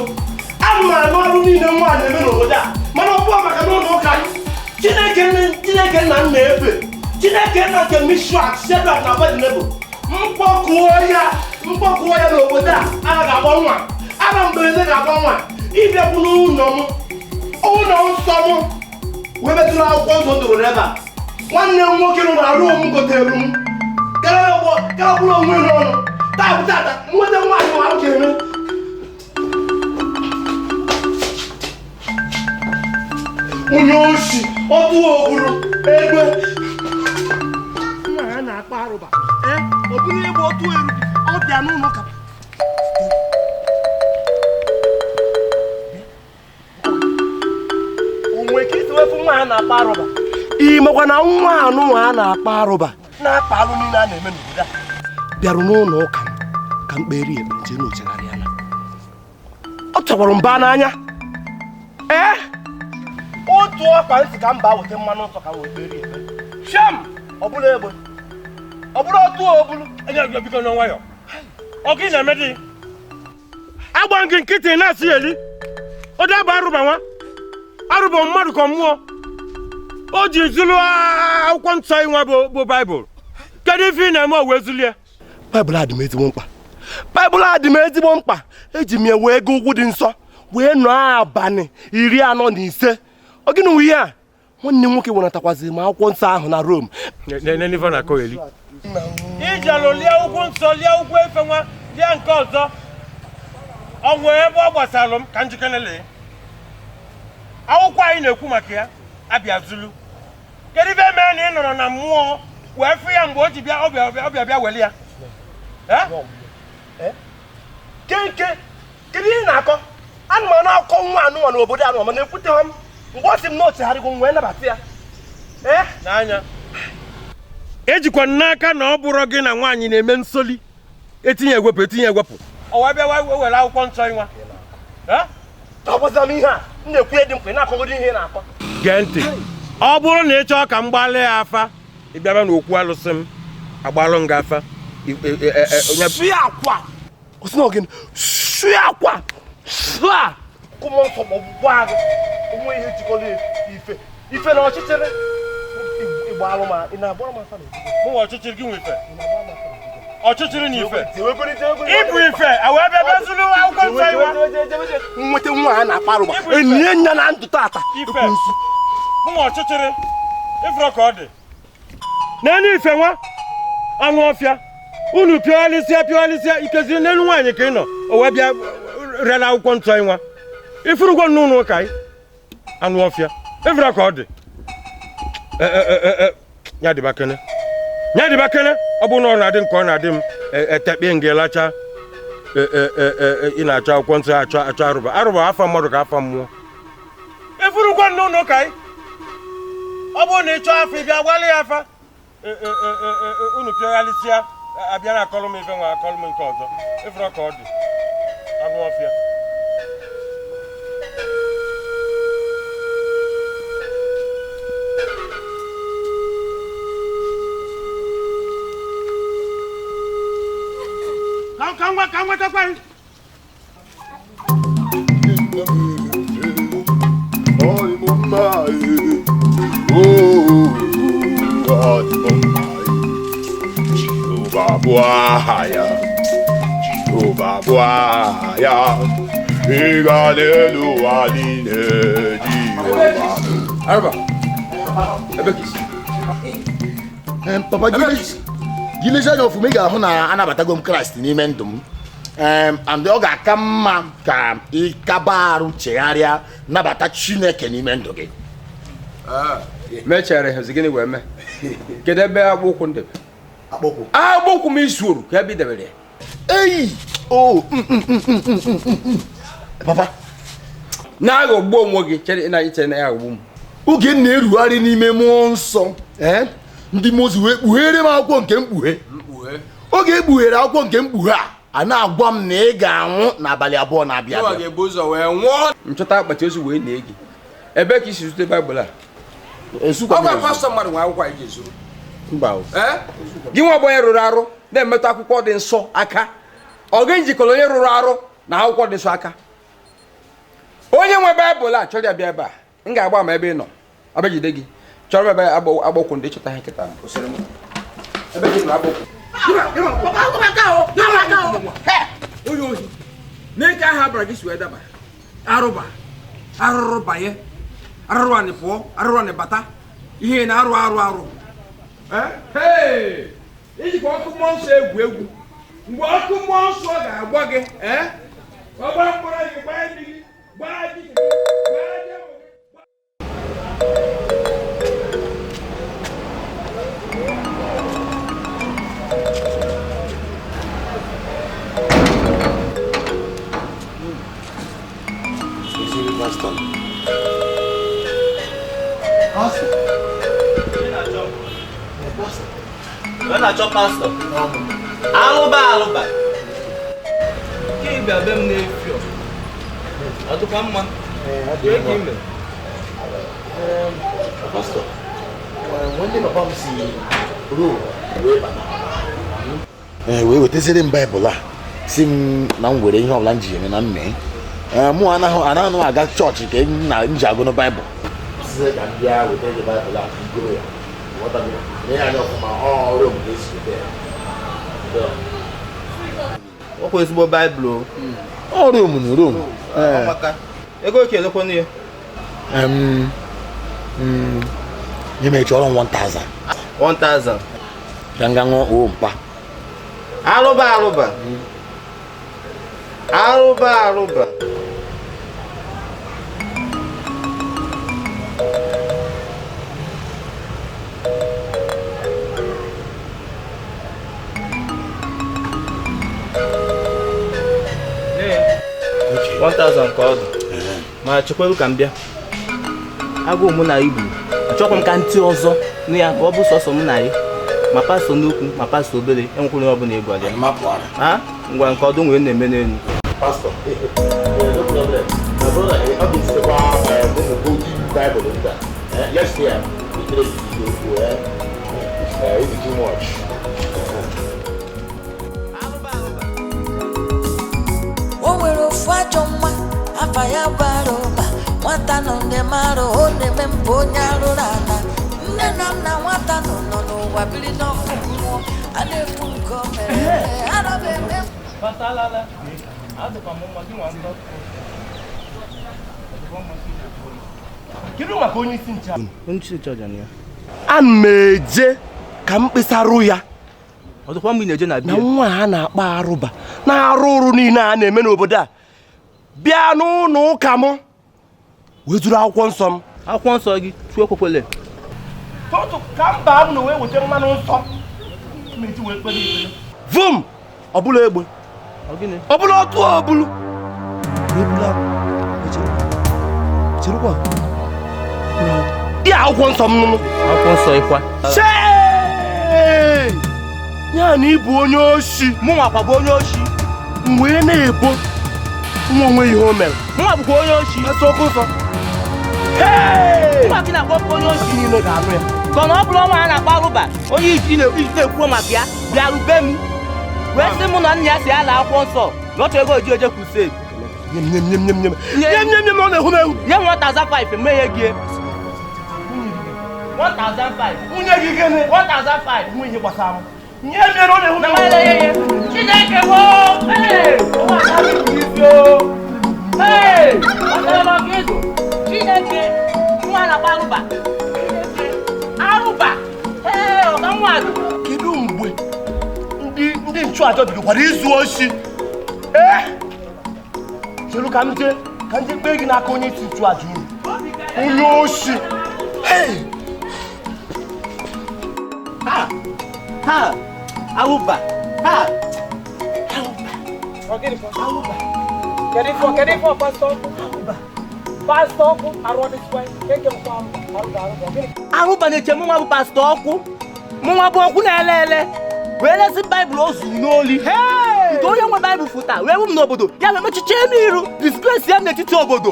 Ana m anụ arụ niile nwa na-eme n'obodo a, mana ọ bụghị maka n'ụlọ ụka anyị. Chineke nna m na-efe. Chineke nna nke Mishrak, Shedrak na Abednego. Mkpọkụọ ya n'obodo a, a ga-agba nwa. Ara mberede ga-agba nwa. Ịbịakwu n'ụlọ m, ụlọ nsọ m, wee metụrụ akwụkwọ nsọ doro n'ebe a. Nwanne m nwoke nọ na Rom gotere m. Gara bụrụ onwe n'ọnụ. Taa bụ tata, nweta nwaanyị ma m ga-eme. Onye oshi, ọtụ ogburu, egbe. Nwa ya na-akpa arụba. Ọ bụrụ egbe ọtụ eru, ọ bịa n'ụlọ ụka. Onwe ka isi wefu nwa ha na-akpa arụba. Ị makwa na nwa anụ nwa a na-akpa arụba na-akpa alụ niile a na-eme n'obodo a bịarụ n'ụlọ ụka m ka m kpere ekpere jee n'ochegharị ya. Ọ tọgbọrọ mba n'anya. Ee, otu ọkpa nsị ka mba weta mmanụ nsọ ka m wee kpere ekpere. Shem, ọ bụrụ egbe, ọ bụrụ otu obulu. Biko n'nwayọ. Ọ gị na-eme dị? Agba gị nkịtị na-asị eli. Ọ daba arụba nwa. Arụba mmadụ ka mmụọ. O ji zulu akwụkwọ nsọ nwa bụ Baịbụl. Kedu ife ị na-eme o wee zulie? Baịbụl a dị m ezigbo mkpa. Baịbụl a dị m ezigbo mkpa. Eji m ya wee gaa ugwu dị nsọ wee nọọ abalị 45. Ọ gịnị wụ ihe a? Nwanne m nwoke wenatakwaziri m akwụkwọ nsọ ahụ na Rom. Ijelụ lie ugwu nsọ lie ugwu efe nwa lie nke ọzọ. Ọ nwee ebe ọ gbasalụ m ka njikere lee. Akwụkwọ anyị na-ekwu maka ya abịa zulu. Kedu ife mere na ị nọrọ na mmụọ wee fụ ya mgbe o ji bịa ọbịa bịa weli ya? Kenke, kedu ihe ị na-akọ? Ana m anụ akụkọ nwa anụnwa n'obodo anụnwa mana ekwuteghị m mgbe ọ sị m na o chegharịgo m wee nabata ya. N'anya ejikwa n'aka na ọ bụrụ gị na nwaanyị na-eme nsoli etinye ewepụ etinye ewepụ. Ọ wee bịa were akwụkwọ nsọ nwa. Agwaza m ihe a m na-ekwu dị mkpa ị na-akọgoro ihe ị na-akọ. Gee ntị, ọ bụrụ na ị chọọ ka m gbalị ya afa, ị bịaba n'okwu alụsị m agbalụ m gị afa. Sụọ akwa! O si na ọ gịnị? Sụọ akwa! Sụọ! Kụmọ nsọ ma ọ bụ gwa gị onwe ihe jikọrọ ife ife na ọchịchịrị ịgba alụ ma ị na-agbara m afa na mụnwa ọchịchịrị gị nwe ife. Ọchịchịrị na ife. Ịbụ ife, a wee bịa bịa zuru akwụkwọ nsọ iwe. Nweta nwa a na-akpa arụba enye nya na ndụ tata. Ife. Mụnwa ọchịchịrị ifuru ka ọ dị. N'elu ife nwa anụ ọfịa unu pịọghalịsịa pịọghalịsịa ikeziri n'elu nwaanyị ka ị nọ o wee bịa rịala akwụkwọ nsọ nwa. Ifurugwo n'ụlọ ụka anyị anụ ọfịa ifuru ka ọ dị. Ya dịba kene. Ya dịba kene ọ bụ na ọ na-adị nke ọ na-adị m etekpe nga lacha ị na-achọ akwụkwọ nsọ achọ achọ arụba arụba afa mmadụ ka afa mmụọ. Ifurugwo n'ụlọ ụka anyị ọ bụrụ na ị chọọ afọ ị bịa gbalị ya afa unu pịaghalịsịa Abịa na akọlụ m ife nwa akọlụ m nke ọzọ. Ịfụrụ ka ọ dị. Anụ ọfịa. Ka nwetakwa gị. Jehovah bụ aha ya, Jehovah bụ aha ya, ịga n'elu ụwa niile, Jehovah. Arụba, ebe ka isi? Papa, gị lezie anya ọfụma, ị ga-ahụ na anabatago m Kraịst n'ime ndụ m. And ọ ga-aka mma ka ị kaba arụ chegharịa nabata Chineke n'ime ndụ gị. Mechere hazi gịnị wee mee? Kedu ebe akpụkwụ ndị? Akpụkwụ? Akpụkwụ m izuoru ka ebe i debere ya. Eyi! O! Papa! Na-aghọgbu onwe gị chere na iche na ya aghọgbu m. Oge m na-erugharị n'ime mmụọ nsọ, ndị mmụọ ozi wee kpughere m akwụkwọ nke mkpughe. Oge ekpughere akwụkwọ nke mkpughe a na-agwa m na ị ga-anwụ n'abalị 2 na-abịa abịa. Ga-ebu ụzọ wee nwụọ. Nchọta akpati ozu wee nie gị. Ebe ka isi zute Baịbụl a? Ọ gwa pastọ mmadụ nwe akwụkwọ anyị ji ezuru. Gị nwa onye rụrụ arụ na-emetụ akwụkwọ dị nsọ aka. Ọ gị njikọrọ onye rụrụ arụ na akwụkwọ dị nsọ aka. Onye nwe Baịbụl a chọrọ ya bịa ebe a. M ga-agba ama ebe ị nọ. Abịa gị. Chọrọ ebe agbọkwụ ndị chọta ha nkịta. Ebe gị nọ agbọkwụ. Onye ohi n'ike aha abara gị si wee daba. Arụba arụrụ banye arụrụ anị pụọ arụrụ anị bata ihe na-arụ arụ arụ. Ijikwa ọkụ mmụọ nsọ egwu egwu. Mgbe ọkụ mmụọ nsọ ga-agba gị, ọ gbara mkpọrọ gị gbaa di gị gbaa di gị gbaa di gị. Na-achọ pastọ. Alụba alụba. Ka ị bịa be m na-efi ọ dịkwa mma. Ka ime. Pastọ, nwanne papa m si ruo wee bata. Wee wetaziri m Baịbụl a si m na m were ihe ọbụla m ji eme na mmee. Mụ anaghị aga chọọchị ka m ji agụ na Baịbụl. Sị ka m bịa weta gị Baịbụl a ka m gụrụ ya. Ọkwa ezigbo Baịbụl o. Ọ Rom Rom. Ego oke elekwana ya. Nye m chọrọ m 1000. 1000. Ka m ga ṅụọ o mkpa. Alụba alụba. Alụba alụba. $1,000 ka ọ dị. Ma chekwelu ka m bịa. Agụụ mụ na igbu. Achọkwa m ka ntị ọzọ nụ ya ka ọ bụ sọsọ mụ na ya. Ma pastọ nnukwu ma pastọ obere enwekwara onye ọbụla egwu adịa. Ngwa nke ọdụ nwere na-eme n'elu. Pastọ, no problem. My brother, ọ ga-esitekwa ụmụ golden Bible ndị a. Yesterday, we did it too much. O nwere ofu ajọ nwa afa ya bara ụba nwata nọ ndị mara ọ na-eme mpụ onye arụrụ ala nne na nna nwata nọ n'ụwa biri n'ọkụ mmụọ a na-ekwu nke o mere ana m eme. Ana m eje ka m kpesarụ ya na nwa a na-akpọ arụba na-arụ ọrụ niile a na-eme n'obodo a bịa n'ụlọ ụka m wee zuru akwụkwọ nsọ m. Akwụkwọ nsọ gị tụọ ekwekwele. Tụtụ ka m baa m na wee weta mmanụ nsọ vum ọbụla egbe ọbụla ọtụ ọbụlụ ihe akwụkwọ nsọ m nụnụ. Akwụkwọ nsọ ịkwa. Ya na ịbụ onye oshi. Mụnwa kwa bụ onye oshi. M wee na-ebo nwa onwe ihe o mere. Mụnwa bụkwa onye oshi. Esi oke ụzọ. Mụnwa gị na-akpọ onye oshi. Niile ga-anụ ya. Ka na ọ bụrụ ọnwa a na-akpọ arụba onye iji na-ekwuo maka ya bịa rube m wee sị mụ na nna ya si ya na akwụkwọ nsọ na ọ chọrọ ego oji oje crusade. Nye m ọ na-ehu m ehu. Nye m 1005 mee gị. 1005. Nwunye gị gịnị? 1005. Nwunye gbasara m. Nye m ya na ọ na-ehu m ehu. Chineke wo! Ee! Ụwa anaghị isi o! Ee! Ọ dọrọ gị ịzụ. Chineke nwa na-akpọ arụba. Arụba! Ee, ọka nwa azụ. Kedu mgbe ndị nchụaja bidokwara izu oshi? Ee! Chere ka m jee kpee gị n'aka onye isi nchụaja unu. Onye oshi! Ee! Ha! Ha! Arụba! Ha! Arụba! Kedu ife pastọ? Pastọ ọkụ arụ ọdịsịkwa eke mkpa arụba. Arụba na-eche mụnwa bụ pastọ ọkụ. Mụnwa bụ ọkụ na-ele ele. Wee lesi Baịbụl o zuru n'oli. Nke onye nwe Baịbụl fụta wee wụ m n'obodo ya wee mechiche m iru disgrace ya m n'etiti obodo.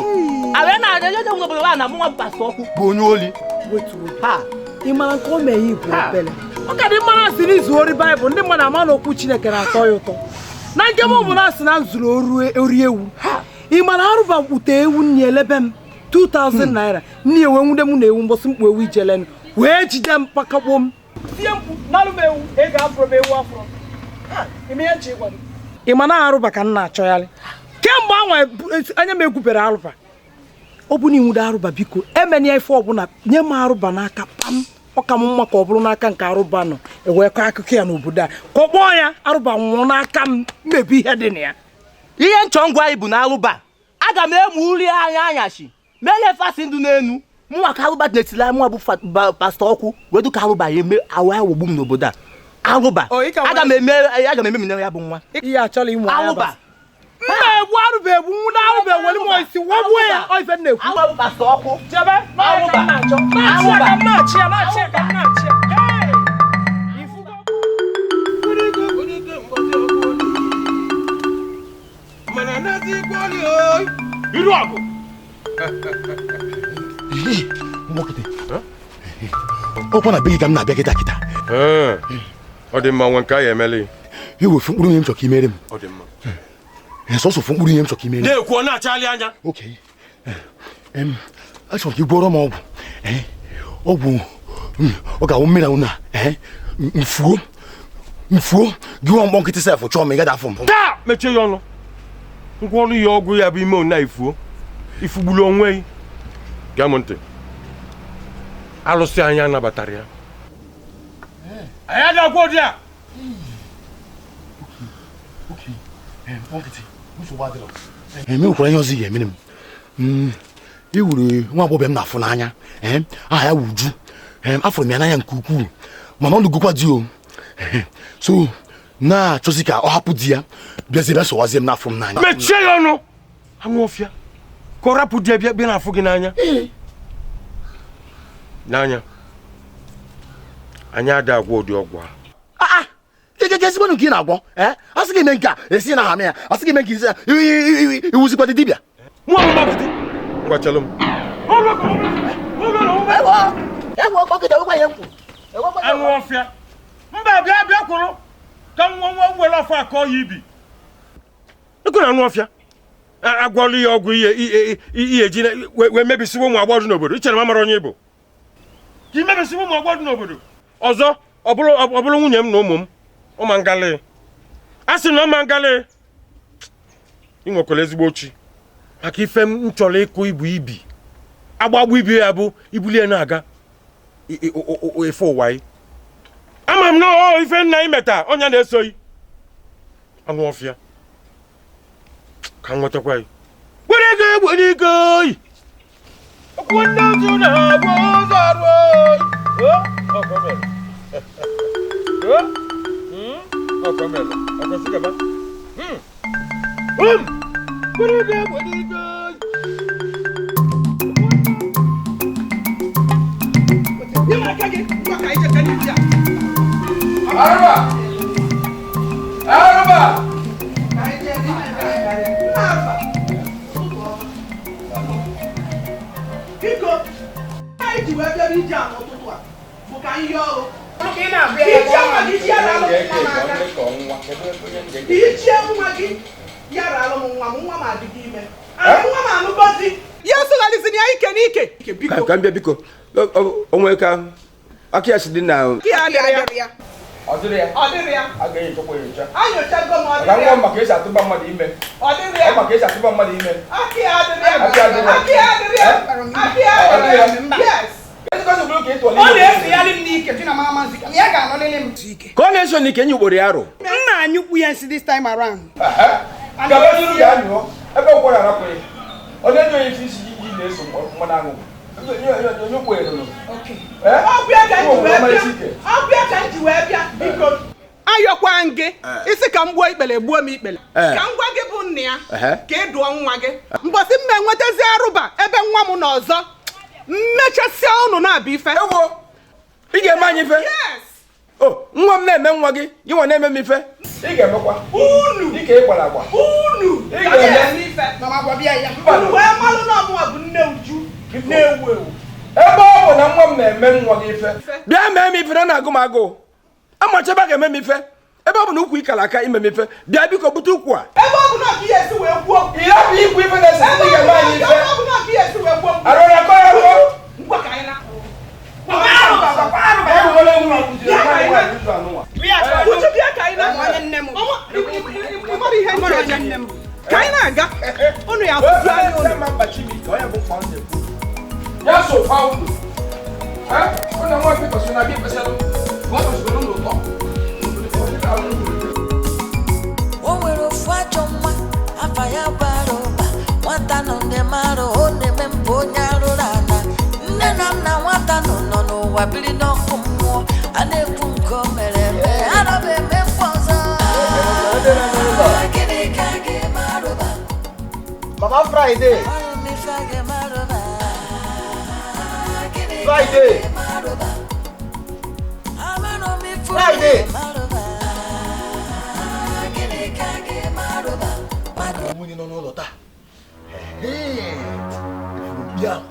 A wee na-arịọ onye nwe obodo na mụnwa bụ pastọ ọkụ bụ onye oli. Ha! Ị mara nke o mee ya ibu obele. Ọ ka dị mma asị n'izu ori Baịbụl ndị mmadụ ama na okwu Chineke na-atọ ya ụtọ. Na nke m bụ na asị na m zuru ori ewu. Ị mara arụba mkpute ewu nni elebe m 2000 naira nni ewe nwude m na ewu mbọsị mkpu ewu ijelenu wee jide m pakagbo m tie mkpu nalụ m ewu ego afụrụ m ewu afụrụ ime ihe nche ịgwa m. Ị ma na arụba ka m na-achọgharị kemgbe anwa anya m egwubere arụba. Ọ bụ na ịnwude arụba biko emena ya ife ọbụla nye m arụba n'aka pam. Ọ ka m mma ka ọ bụrụ n'aka nke arụba nọ ewee kọọ akụkọ ya n'obodo a ka ọ kpọọ ya arụba nwụọ n'aka m mmebi ihe dị na ya. Ihe nchọ ngwa anyị bụ na arụba aga m emu uri anya anyashi melee fasi ndụ n'enu mụnwa ka arụba na-etili mụnwa bụ pastọ ọkụ wee dụka arụba ya eme awa awọgbu m n'obodo a. Arụba aga m eme m ya bụ nwa. Ihe achọrọ ịnwe arụba mma egbu arụba egbu nwụna arụba ewere m isi wagbuo ya ọ ife na-ekwu. Arụba bụ pastọ ọkụ. Jebe arụba na-achị ya na-achị ya ka m na-achị ya. Iru ọgụ. Ọkwa na be gị ka m na-abịa kịta kịta. Ọ dị mma nwe nke anyị emeli. Ewefu mkpụrụ ihe m chọrọ ka imere m. Ọ dị mma. Sọsọ fụ mkpụrụ ihe m chọrọ ka imere m. Na-ekwu ọ na-achali anya. Okay. Achọrọ ka ị gwọrọ m ọgwụ. Ọgwụ ọ ga-awụ mmiri ahụ na mfuo mfuo gị nwa mkpọ nkịtị sef chọọ m ị gada afọ m. Taa mechie ya ọnụ. Ngwa ọrụ ya ọgwụ ya bụ ime ona ifuo ifugburu onwe gị. Gee m ntị. Alụsị anyị anabatara ya. Anyị adịghị ụdị a. Emekwara ihe ọzọ ị ga-emere m. I wuru nwa agbọghọ m na-afụ n'anya. Aha ya Uju. Afụrụ m ya n'anya nke ukwuu mana ọ lụgokwa di o. So na-achọzi ka ọ hapụ di ya bịazie bịa sọwazie m n'afọ m n'anya. Mechie ya ọnụ. Anụ ọfịa ka ọ rapụ di ya bịa na-afụ gị n'anya. N'anya anyị ada agwọ ụdị ọgwụ a. Ezigbo nke ị na-agwọ asị gị eme nke a esi na ha ya asị gị eme nke isi iwuzikwa dị dibịa. Nwa m gbapụta. Ngwa chelụ m. Anụ ọfịa mba bịa bịa kwụrụ ka nwa nwa nwere afọ akọ ya ibi. Ego na anụ ọfịa agwọlụ ya ọgwụ ihe ji wee mebisiwa ụmụ agbọghọ dị n'obodo. I chere m amara onye ịbụ ka i mebisiwa ụmụ agbọghọ dị n'obodo ọzọ ọ bụrụ nwunye m na ụmụ m ụma ngalị a sị na ọma ngalị ị nwekwara ezigbo chi maka ife m chọrọ ịkụ ibu ibi agbagbu ibi ya bụ ibulie na-aga efe ụwa yi. Ama m na ọ ife nna imeta ọnya na-esoghị anụ ọfịa ka m nwetakwa ya were ego egbe n'ike oyi okwu ndị otu na-agba ụzọ arụ Arụba! n'ụtụtụ a bụ ka ihe ọrụ ichie nwa gị ya ralụ m nwa m nwa m adịghị ime nwa m anụgozi ya esogharịzina ya ike n'ike. Ka m bịa biko onwe ka aka ya si dị na ya ọ dịrị ya ọ dịrị ya a ga-enyochakwa enyocha anyochago m ọ dịrị ya nwa maka esi atụba mmadụ ime ọ dịrị ya maka esi atụba mmadụ ime aka ya adịrị ya aka ya adịrị ya aka ya adịrị ya yes. Ọ na-esogharị m n'ike dị na mama nzika ya ga-anọlịlị m ike ka ọ na-eso n'ike nye ugboro ya arụ nna anyụkwu ya nsị this time around. Gaba n'iru ya anyụọ ebe ụkwara arapụghị ọ na-enye onye isi isi ji na-eso mmanụ aṅụ ọbịa ka m ji wee bịa biko ayọkwa m gị isi ka m gbuo ikpele gbuo m ikpele ka m gwa gị bụ nna ya ka ị dụọ nwa gị mbọsị m enwetazi arụba ebe nwa m nọ ọzọ mmechasịa ụnụ na-abịa ife. Ewo ị ga-eme anyị ife? O nwa m na-eme nwa gị gị nwa na-eme m ife ị ga-emekwa unu dịka ị gbara agba unu ị ga-eme ife unu wee malụ na ọmụwa bụ nne Uju na-ewu ewu ebe ọ bụ na nwa m na-eme nwa gị ife bịa mee m ife na na-agụ m agụụ amachaba ga-eme m ife ebe ọ bụ na ukwu ikara aka ime m ife bịa biko bute ukwu a ebe ọ bụ na ọka ihe esi wee gwuo ị hapụ ikwu ife na-ese ndị ga-eme anyị ife ebe ọ bụ na ọka ihe esi wee gwuo arụrụ akọ ya ruo ngwa ka anyị na Uju bịa ka anyị na ka anyị na-aga ụnụ ya afụju anya ụnụ ya so fa unu ụnụ nwa Peter so na bịa ekpesalụ ka ọ tọzigoro n'ụtọ. O nwere ofu ajọ nwa afa ya bara ụba nwata nọ ndị mara ọ na-eme mpụ onye arụrụ ala nne na nna nwata nọ n'ụwa biri n'ọkụ mmụọ a na-ekwu nke o mere eme araba eme mkpa ọzọ. Gịnị ka a ga-eme arụba? Mama Friday. Friday. Friday. Nwunye nọ n'ụlọ taa. Ifuru mkpi ahụ.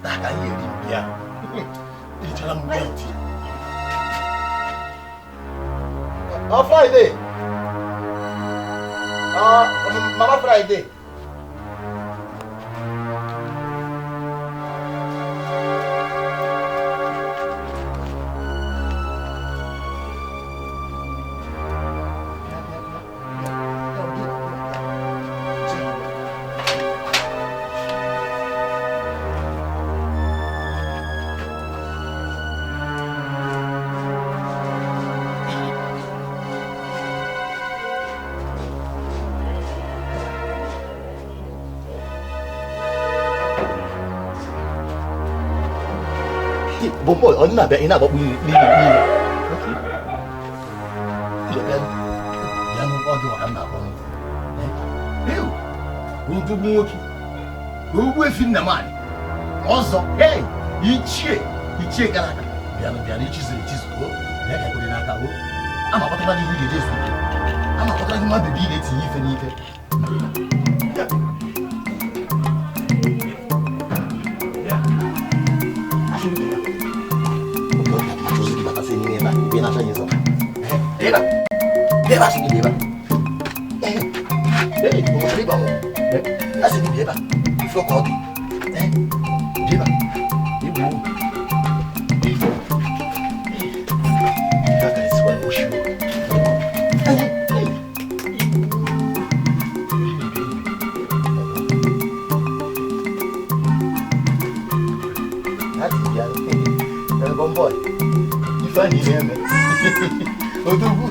Taa ka anyị eri mkpi ahụ. Erichara m mkpi ahụ tii. Ọ Friday. Mama Friday. Boy, ọ na-abịa ị na-agbakpu n'ime odogwu nwoke ogbu efi nna m anyị ọzọ ichie ichie gara aga bịanụ bịanụ ichizuru echizu o bịa ka ekwere n'aka o ama akpatara gị ihe ị ga-eji ezu ike ama akpatara gị nwa bebi ị na-etinye ife n'ife. Beba sini beba. Beba mo. Asini beba. Ifo ko di. Beba. Ibu. Ifo. Kaka iswa oshu. Ati ya. Bomboy. Ifani eme. Odogwu.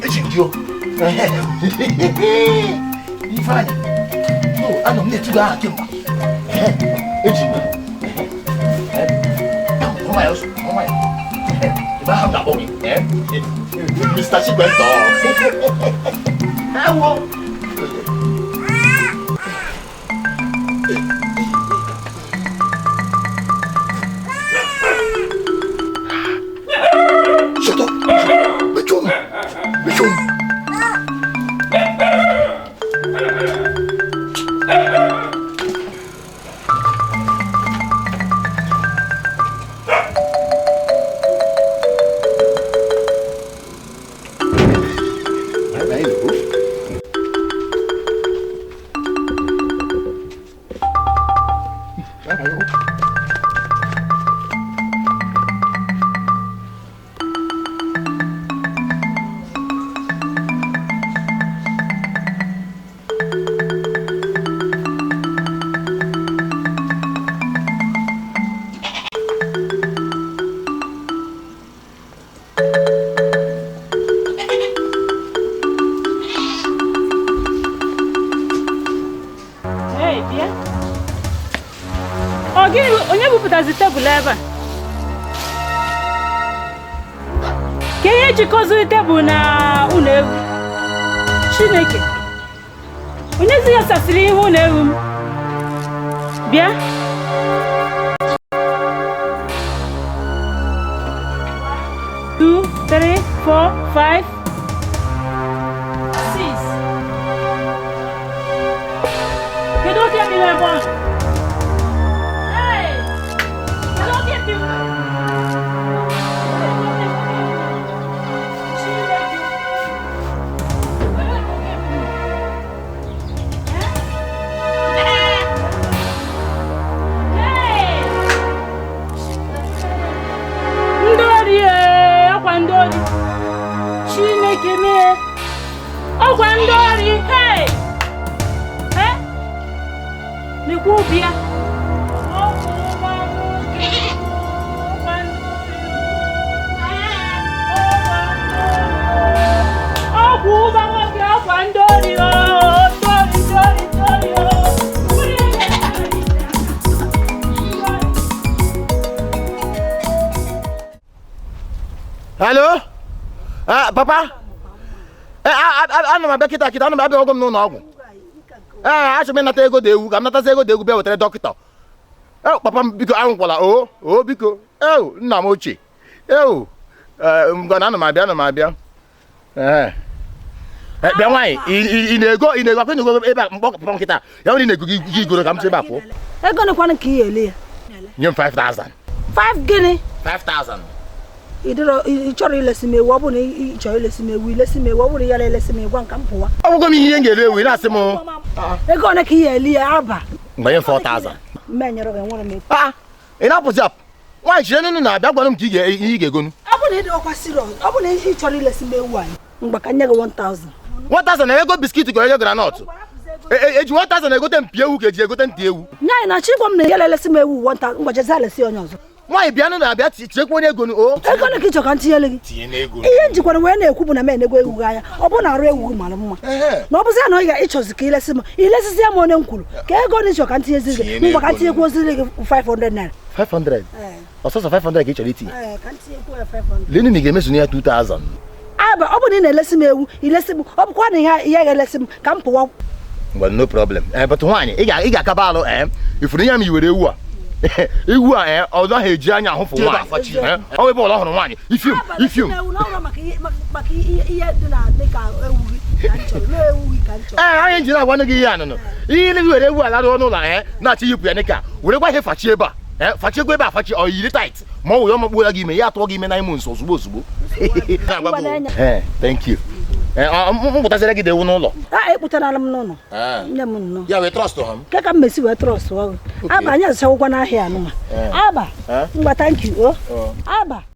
Ejindio. Ifeanyi. No, anọ m na-etugo aha kemgbe. Ejindio. Ebe ahụ m na-akpọ gị. Mr. Chikwento. Ewo. Shut up! Mechon! Mechon! Ọ gịnị onye bupụtazi tebụl ebe a? Ka ihe jikọziri tebụl na ụlọ ewu? Chineke, onye zi ya sasịrị ihe ụlọ ewu m? Bịa. 2, 3, 4, 5, 6. Kedu oke bi n'ebe ahụ? Hey! Kedu oke bi? Chineke. Hey! Ndị ori ọkwa ndị ori. Chineke mee. Ọkwa ndị ori. Hey! Eh? Nekwa ubi ya. Ọkwụ ụgba nwoke, ọkwa ndị ori. Ndị ori, ndị ori, ndị ori. Hello? Papa? Ana m abịa kịta kịta, ana m abịa ọgwụ m n'ụlọ ọgwụ. Ee, achọrọ m ịnata ego dị ewu ka m natazi ego dị egwu bịa wetara dọkịta. Papa m biko anwụkwala o biko. Nna m ochie. Ngwa ana m abịa, Ee. Bịa nwaanyị, ị na-ego akwa ego ebe a mkpọ papa m kịta. Ya nwere ị na-ego gị igoro ka m si ebe a pụọ. Ego nekwanụ ka ị ele ya? Nye m 5,000. 5 gịnị? 5,000. Ị chọrọ ilesi m ewu, ọ bụrụ na ị chọrọ ilesi m ewu, ilesi m ewu, ọ bụrụ na ị yara elesi m ịgwa nka m pụwa. Ọ bụgo m ihe m ga-ere ewu, ị na-asị m ego ole ka ị ga-eli ya aba? Mgbe 4,000. Mme nyere gị, enwere m ego. Ị na-apụzi apụ. Nwaanyị chere nnu na-abịa gwara m ka ị ga-egonu. Ọ bụrụ na ị dịkwa serious, ọ bụrụ na ị chọrọ ilesi m ewu anyị, mgbe ka nye gị 1,000. 1,000 na ego biskit ka ego granọt. Eji 1,000 egote mpi ewu ka eji egote ntị ewu. Nye anyị na chikwa m na ya elesi m ewu 1,000, ngwa jezi alesi onye ọzọ. Nwaanyị bịanụ na-abịa tinyekwa onye ego o. Ego ole ka ị chọrọ ka m tinyere gị? Ihe njikwara wee na-ekwu bụ na m enego ewu gị anya, ọ bụ na arụ ewu gị mara mma. Na ọ bụzi ya na ị ga-ịchọzi ka ilesi m, ilesizi ya m onye m kwuru, ka ego ole ị chọrọ ka m tinyeziri gị, ngwa ka m tinyekwuoziri gị 500 naira. 500? Ọsọsọ 500 ka ị chọrọ itinye? Ee, ka m tinyekwuo ya 500. Lenu na ị ga-emezu ya 2,000. Aba, ọ bụ na ị na-elesi m ewu, ilesi m, ọ bụkwa na ihe ga-elesi m ka m pụwa. Ngwa no problem. But nwaanyị, ị ga-akaba alụ ifuru ya m iwere ewu a. Ewu a ọ naghị eji anya ahụfụ nwaanyị. Ọ ebe ọla hụrụ nwaanyị. Ifium. Ee, anyị ji na-agwa gị ihe anụnụ. Ihe ile were ewu ala rụọ n'ụlọ na-achọ iyipụ ya n'ịka. Were gwa ihe fachi ebe a. Fachi ego ebe a fachi ọ yiri tight. Ma ọ wụ ya ọmakpuola gị ime ya atụọ gị ime na ime nso ozugbo ozugbo. Thank you. M pụtasịrị gị dị ewu n'ụlọ. Ekpụtara m n'ụlọ. Nne m nnọọ. Ya wee trọst ha m. Ke ka m mesi wee trọst ọgụ. Aba anyị azụchawụkwa n'ahịa anụma. Aba. Ngwa thank you. Aba.